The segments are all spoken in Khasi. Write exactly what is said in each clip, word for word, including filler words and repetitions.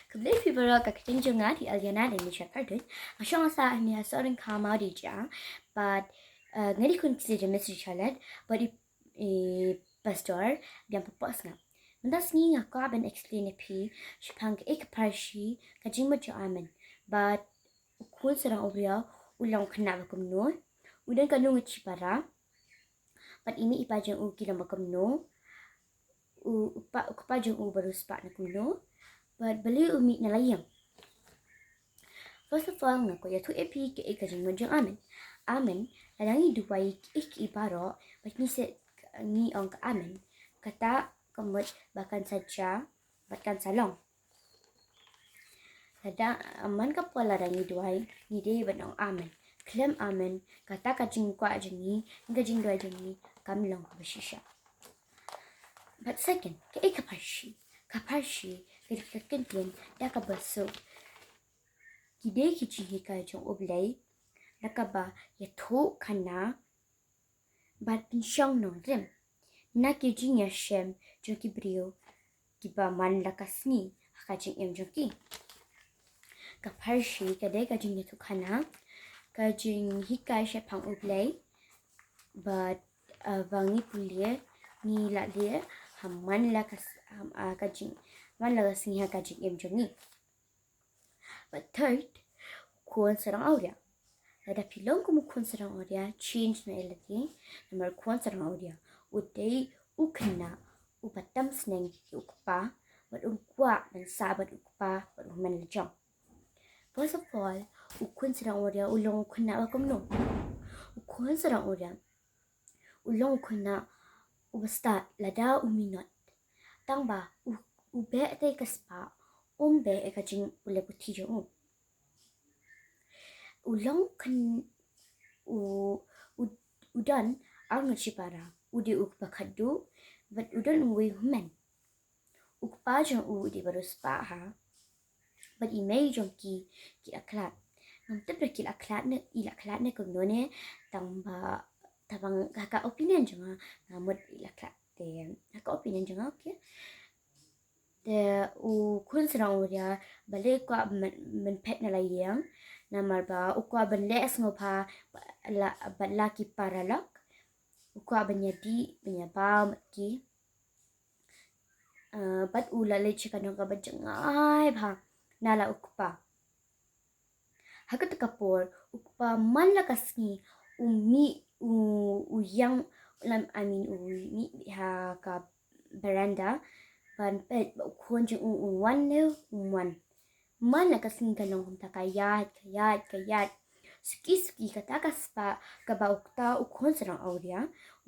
Khublei phi baroh, ka kyrteng jong nga dei Aliana Leni Shakardut. Nga shong sah hangne ha Sohryngkham Mawdijah. Bad, uh, nga dei khun kti jong Mister Charlotte. Bad i, i pastor, biang papoh sngap. Mynta sngi nga kwah ban explain ïa phi shaphang kaei ka pharshi, ka jingmut jong amen. Bad u khun sarong awria u long khynnah ba kumno, u don katno ngut shipara, bad i mei i pa jong u ki long ba kumno, u, u pa, u kpa jong u ba riewspah na kumno, bad balei u mih na la ïing. First of all, nga kwah ïathuh ïa phi kaei ka jingmut jong amen. Amen, lada ngi duwai kiei kiei baroh, bad ngi seh, ngi ong ka amen, kata ka mut ba kan sa jia, bad kan sa long. Lada, man ka por lada ngi duwai, ngi dei ban ong amen. Khlem amen, kata ka jingkwah jong ngi, ka jingduwai jong ngi kam long kaba shisha. Bad second, kaei ka pharshi? Ka pharshi ka dei ka kyntien da kaba suk. Ki dei ki jinghikai jong U Blei da kaba ïathuhkhana bad pynshong nongrim na ki jingïashem jong ki briew kiba man la ka sngi ha ka jingim jong ki. Ka pharshi ka dei ka jingïathuhkhana, ka jinghikai shaphang U Blei, bad, uh, ba ngi pule, ngi la leh ha man la ka s-, ha, uh, ka jing, man la ka sngi ha ka jingim jong ngi. Bad third, khun sarong awria. Lada phi long kum u khun sarong awria, change noh ïa lade, namar u khun sarong awria u dei u khynnah uba tam sneng ïa u kpa, bad um kwah ban sah bad u kpa bad u kmen la jong. First of all, u khun sarong awria u long u khynnah ba kumno? U khun sarong awria u long u khynnah uba stad lada u minot. Tang ba u, u beh te ka spah, um beh ïa ka jingpule puthi jong u. U long khyn-, u, u, u don ar ngut shipara, u dei u kpa khadduh, bad u don uwei u hynmen. U kpa jong u u dei ba riewspah ha, bad i mei jong ki, ki la khlad. Ngam tip ba ki la khlad ne, i la khlad ne kumno ne, tang ba, tang ba ha ka opinion jong nga, nga mut i la khlad te, ha ka opinion jong nga, okay. Te u khun sarong awria, balei u kwah ban, ban phet na la ïing, namar ba u kwah ban leh sngewbha bad la, bad la ki paralok, u kwah ban ïadih, ban ïabam bad ki. Uh, bad u la leit sha ka nong kaba jngai bha na la u kpa. Ha kata ka por, u kpa man la ka sngi u mih, u, u ïeng, lam, I mean, u mih ha ka veranda ban peit ba u khun jong u un wan ne um wan. Man la ka sngi ka long kumta, ka ïaid, ka ïaid, ka ïaid. Suki suki kata ka spah kaba u kta u khun sarong awria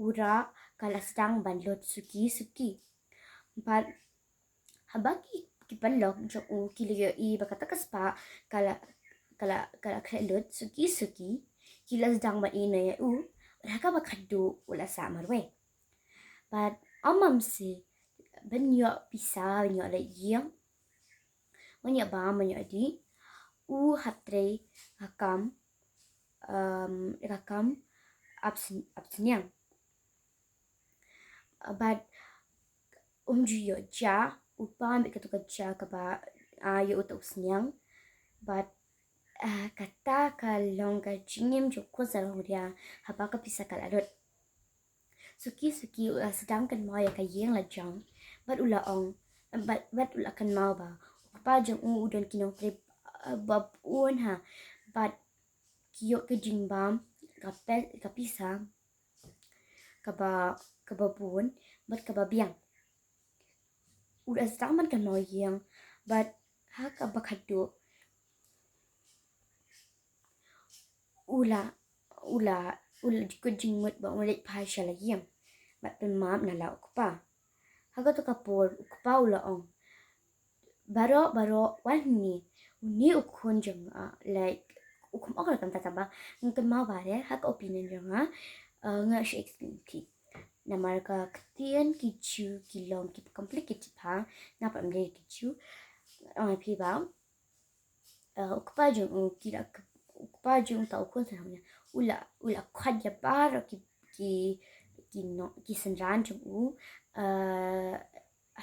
u rah, ka la sdang ban lut suki suki. Bad haba ki, ki paralok jong u ki la ïohi ba kata ka spah ka la, ka la, ka la khleh lut suki suki, ki la sdang ban ïehnoh ïa u, bad ha kaba khadduh u la sah marwei. Bad ym mam shu ban ïoh pisa, ban ïoh leit ïing, ban ïoh bam, ban ïoh dih, u hap trei ka kam, um, ka kam ap syn-, ap synñiang. Bad um ju ïoh ja, u bam beit kato ka ja kaba, ah, ïoh uta u synñiang. Bad, ah, kata ka long ka jingim jong u khun sarong awria haba ka pisa ka la lut. Suki suki u la sdang kynmaw ïa ka ïing la jong. Bad u la ong, bad, bad u la kynmaw ba u kpa jong u u don ki nongtrei, ah, ba bun ha. Bad ki ïoh ka jingbam, ka pe-, ka pisa kaba, kaba bun, bad kaba biang. U la sdang ban kynmaw ïing, bad ha kaba khadduh u la, u la, u la dkut jingmut ba un leit phai sha la ïing bad pynmap na la u kpa. Ha kato ka por u kpa u la ong, "Baroh, baroh, wan hangne. Une u khun jong nga, ah, like, u khun, ok, la kumta tang ba ngan kynmaw ba re, ha ka opinion jong nga, ah, nga shu explain ïa phi. Namar ka ktien ki Jiw ki long kiba complicated bha, nga pat ym dei ki Jiw. Nga ong ïa phi ba, ah, u kpa jong u, ki la, u kpa jong uta u khun sarong awria, u la, u la khot ïa baroh ki, ki, ki no-, ki synran jong u, ah,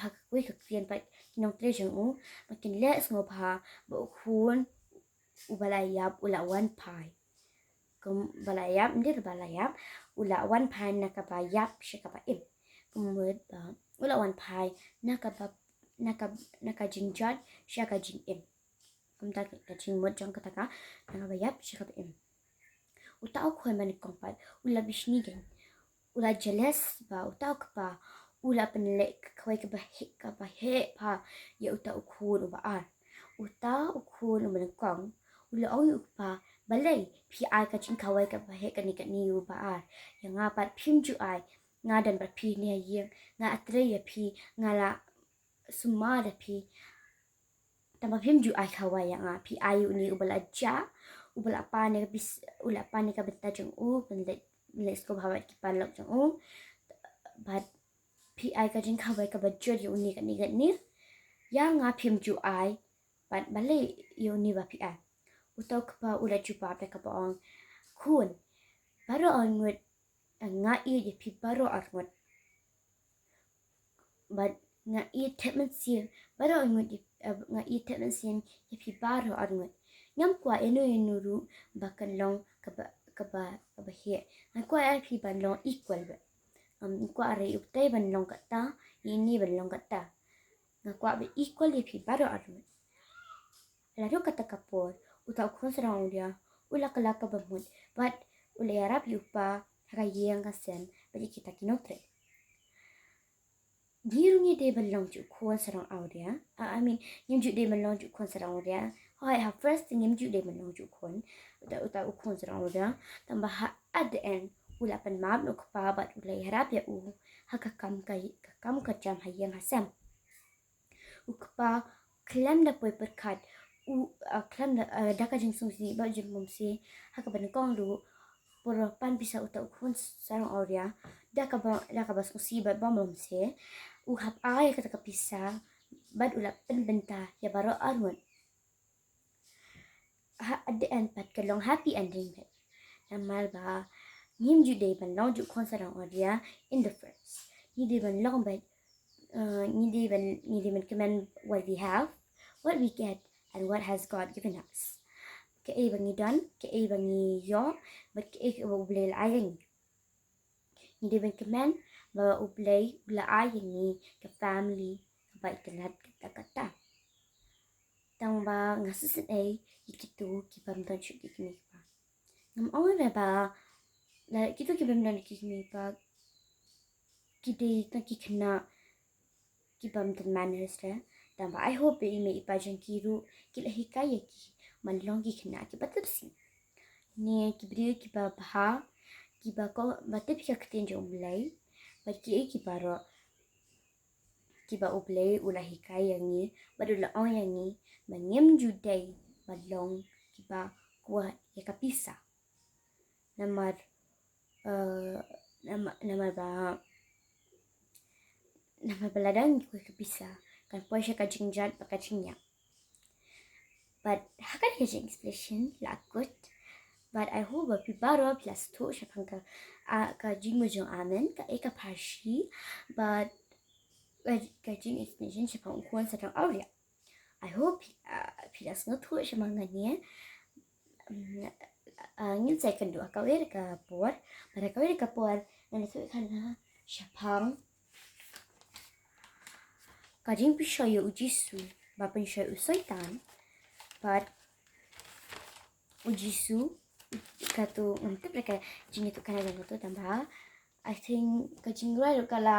ha kawei ka ktien pat ki nongtrei jong u, ba kin leh sngewbha ba u khun uba la ïap u la wan phai. Kumba la ïap, ym dei ba la ïap, u la wan phai na kaba ïap sha kaba im. Kumba u la wan phai na kaba, na ka, na ka jingjot sha ka jingim. Kumta ka jingmut jong kata ka, na kaba ïap sha kaba im. Uta u khun ba nyngkong pat u la bishni gen, u la jealous ba uta u kpa u la pynleh kawei kaba heh, kaba heh bha ïa uta u khun uba ar. Uta u khun uba nyngkong u la ong ïa u kpa, balei phi ai ka jingkhawai kaba heh kane kane ïa uba ar? Ïa nga pat phim ju ai. Nga don bad phi ne ha ïing, nga trei ïa phi, nga la sumar ïa phi. Tangba phim ju ai khawai ïa nga, phi ai ïa une uba la jah, uba la pan ïa ka bis, u la pan ïa ka bynta jong u, pynleh, pynleh sngewbha bad ki paralok jong u. Bad phi ai ka jingkhawai kaba jur ïa une kane kane. Ïa nga phim ju ai, bad balei ïa une ba phi ai? Uta u kpa u la jubab da kaba ong, khun, baroh arngut, nga ïeit ïa phi baroh arngut. Bad nga ïeit thep mynsiem baroh arngut, eh, nga ïeit thep mynsiem ïa phi baroh arngut. Ngam kwah ïano ïano ruh ba kan long kaba, kaba, kaba heh. Nga kwah ïa phi ban long equal bha. Ngam kwah re utai ban long kata, ïa ini ban long kata. Nga kwah ba equal ïa phi baroh arngut. Lada kata ka por, uta u khun sarong awria u la kylla kaba mut bad u la ïarap ïa u kpa ha ka ïing ka sem bad ïa kita ki nongtrei. Ngi ruh ngi dei ban long ju khun sarong awria. Ah, I mean, ngim ju dei ban long ju khun sarong awria. Hooid, ha first ngim ju dei ban long ju khun, uta, uta u khun sarong awria. Tangba ha at the end u la pan map na u kpa bad u la ïarap ïa u ha ka kam ka, ka kam ka jam ha ïing ha sem. U kpa khlem da poi pyrkhat, u, ah, khlem da, ah, da ka jingsngewsih bad jingmumsi ha kaba nyngkong ruh, por ba pan pisa uta u khun sarong awria da kaba, da kaba sngewsih bad ba mumsi, u hap ai kata ka pisa bad u la pynbynta ïa baroh arngut. Ha, at the end pat ka long happy ending bad. Namar ba ngim ju dei ban long ju khun sarong awria in the first. Ngi dei ban long bad, uh, ngi dei ban, ngi dei ban kmen what we have, what we get, and what has God given us. Kaei ba ngi don, kaei ba ngi ïoh, bad kaei kaba U Blei u la ai ïa ngi. Ngi dei ban kmen ba U Blei u la ai ïa ngi ka family kaba itynnad katta katta. Tangba nga sngewsynei ïa kito ki bym don shuh ki kmie ki kpa. Ngam ong re ba la kito ki bym don ki kmie ki kpa ki dei tang ki khynnah ki bym don manners re. Tangba I hope ba i mei i pa jong ki ruh ki la hikai ïa ki ban long ki khynnah kiba tip sngewsih, ne ki briew kiba bha, kiba ko, ba tip ïa ka ktien jong U Blei, bad kiei kiba baroh kiba U Blei u la hikai ïa ngi bad u la ong ïa ngi ba ngim ju dei ban long kiba kwah ïa ka pisa. Namar, eh, nama-, namar ba, namar ba lada ngi kwah ïa ka pisa kan poi sha ka jingjot bad ka jingïap. Bad ha kane ka jingexplanation la kut. Bad I hope ba phi baroh phi la sngewthuh shaphang ka, ah, ka jingmut jong amen, kaei ka pharshi, bad ka, ka jingexplanation shaphang u khun sarong awria. I hope phi, ah, phi la sngewthuh shaphang kane. Mm, ah, ngin sa ïakynduh ha kawei ka por. Bad ha kawei ka por ngan ïathuh ïa kane shaphang ka jingpynshoi ïa u Jisu ba pynshoi u Soitan. Bad u Jisu, kato, ngam tip re ka jingïathuhkhana jong kato, tangba I think ka jingrwai ruh ka la,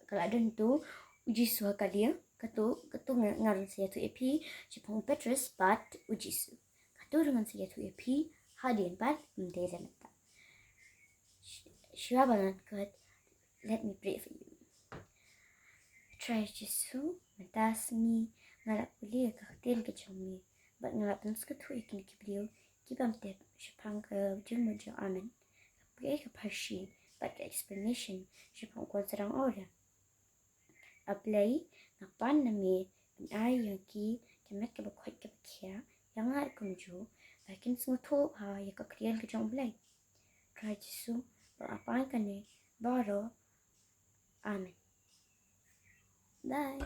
ka la don to, u Jisu ha ka liang. Kato, kato nga, nga rung sa ïathuh ïa phi shaphang u Petrus bad u Jisu. Kato ruh ngan sa ïathuh ïa phi hadien pat, ym dei re mynta. Sh-, shuwa ba ngan kut, let me pray for you. Trai Jisu, mynta sngi nga la pule ïa ka ktien ka jong me bad nga la pynsngewthuh ïa kine ki briew ki bym tip shaphang ka jingmut jong amen, kaei ka pharshi bad ka explanation shaphang u khun sarong awria. A Blei, nga pan na me ban ai ïa ki ka met kaba koit kaba khiah ïa nga kumjuh ba kin sngewthuh bha ïa ka ktien ka jong U Blei. Trai Jisu, ba nga pan kane baroh. Amen. Bye.